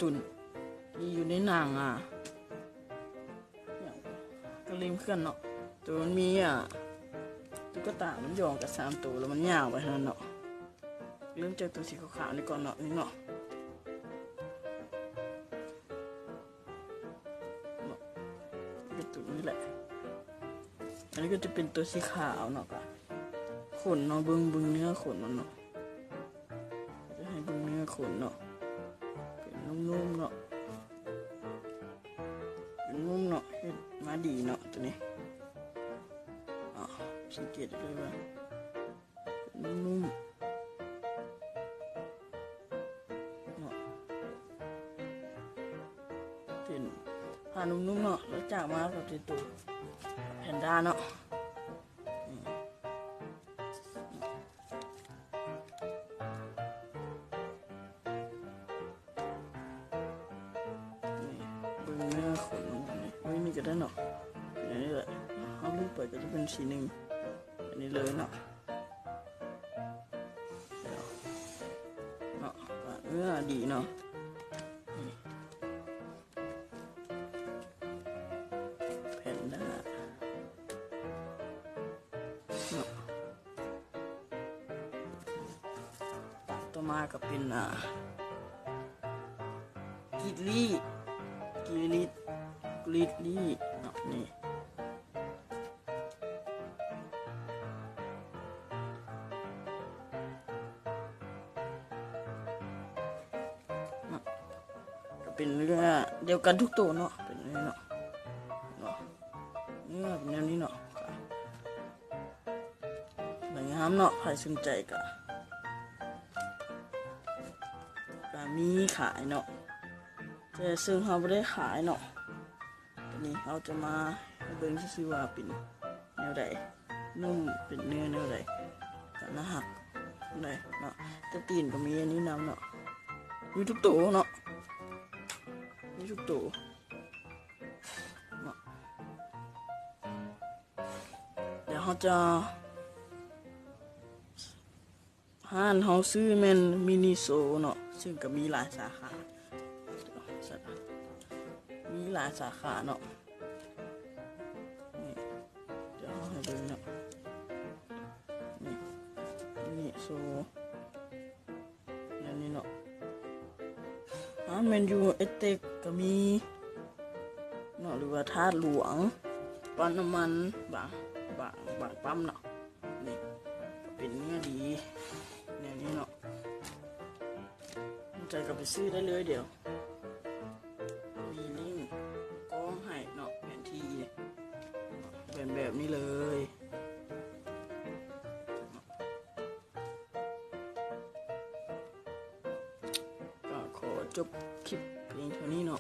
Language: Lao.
ຕຸ່ນທີ່ຢູ່ໃນໜັງ ອ່າ ກໍລືມເຄື່ອນເນາະ ໂຕມັນມີ ອ່າ ຕຸກກະຕາມັນຢອງກັນສາມໂຕ ແລ້ວມັນຍ່າງໄປຫັ້ນເນາະ. ເລີ່ມຈາກໂຕສີຂາວໆນີ້ກ່ອນເນາະ ນີ້ເນາະ ເນາະ ກະຕຸ່ນນີ້ແຫຼະ. ອັນນີ້ກໍຈະເປັນໂຕສີຂາວເນາະ ກະຂົນເນາະ ເບິ່ງ ເບິ່ງເນື້ອຂົນມັນເນາະ ຈະໃຫ້ເບິ່ງເນື້ອຂົນເນາະ ເປັນນຸ້ມໆເນາະ ເປັນນຸ້ມເນາະ ເຮັດມາດີເນາະໂຕນີ້. ອາ ສັງເກດໄດ້ເລີຍວ່ານຸ້ມໆເນາະ ເປັນຜ້ານຸ້ມໆເນາະ. ແລ້ວຈາກມາກໍເປັນໂຕແພນດ້າເນາະ ນີ້ ນີ້ ເບິ່ງເນື້ອຂົນມັນນີ້ ເບິ່ງນີ້ກໍໄດ້ເນາະ ເປັນອັນນີ້ແຫຼະ ເຮົາລູບໄປກໍຈະເປັນສີໜຶ່ງ ອັນນີ້ເລີຍເນາະ ເນາະ ເນື້ອດີເນາະ ນີ້ ແພນດ້າເນາະ. ຕໍ່ມາກໍເປັນ ອ່າ ກິດລີ ກິລິດ ກິລິດລີເນາະ ນີ້ ເນາະ ກໍເປັນເນື້ອດຽວກັນທຸກໂຕເນາະ ເປັນເນື້ອເນາະ ເນາະ ເນື້ອເປັນແນວນີ້ເນາະ ກໍງາມເນາະ ໃຜສົນໃຈກໍ ກໍມີຂາຍເນາະ ແຕ່ເຊິ່ງເຮົາບໍ່ໄດ້ຂາຍເນາະ. ຕອນນີ້ເຮົາຈະມາໃຫ້ເບິ່ງຊື່ໆວ່າເປັນແນວໃດ ນຸ້ມ ເປັນເນື້ອແນວໃດ ກໍໜ້າຮັກໄດ໋ເນາະ. ແຕ່ຕີນກໍມີອັນນີ້ນຳເນາະ ມີທຸກໂຕເນາະ ມີທຸກໂຕເນາະ. ດຽວເຮົາຈະ ຮ້ານເຮົາຊື່ແມ່ນມິນິໂຊເນາະ ເຊິ່ງກໍມີຫຼາຍສາຂາ ມີຫຼາຍສາຂາເນາະ. ນີ້ ດຽວເຮົາໃຫ້ເບິ່ງເນາະ ນີ້ ມິນິໂຊ ແນວນີ້ເນາະ. ຮ້ານແມນຢູ ເອສເຕັກ ກໍມີເນາະ ຫຼືວ່າທາດຫຼວງ ປ້ຳນ້ຳມັນ ບາງ ບາງ ບາງປ້ຳເນາະ. ນີ້ ກໍເປັນເນື້ອດີ ແນວນີ້ເນາະ ສົນໃຈກໍໄປຊື້ໄດ້ເລີຍ. ດຽວມີລິ້ງກ້ອງໃຫ້ເນາະ ແຜນທີ່ ແບບ ແບບນີ້ເລີຍ. ກໍຂໍຈົບຄລິບພຽງເທົ່ານີ້ເນາະ.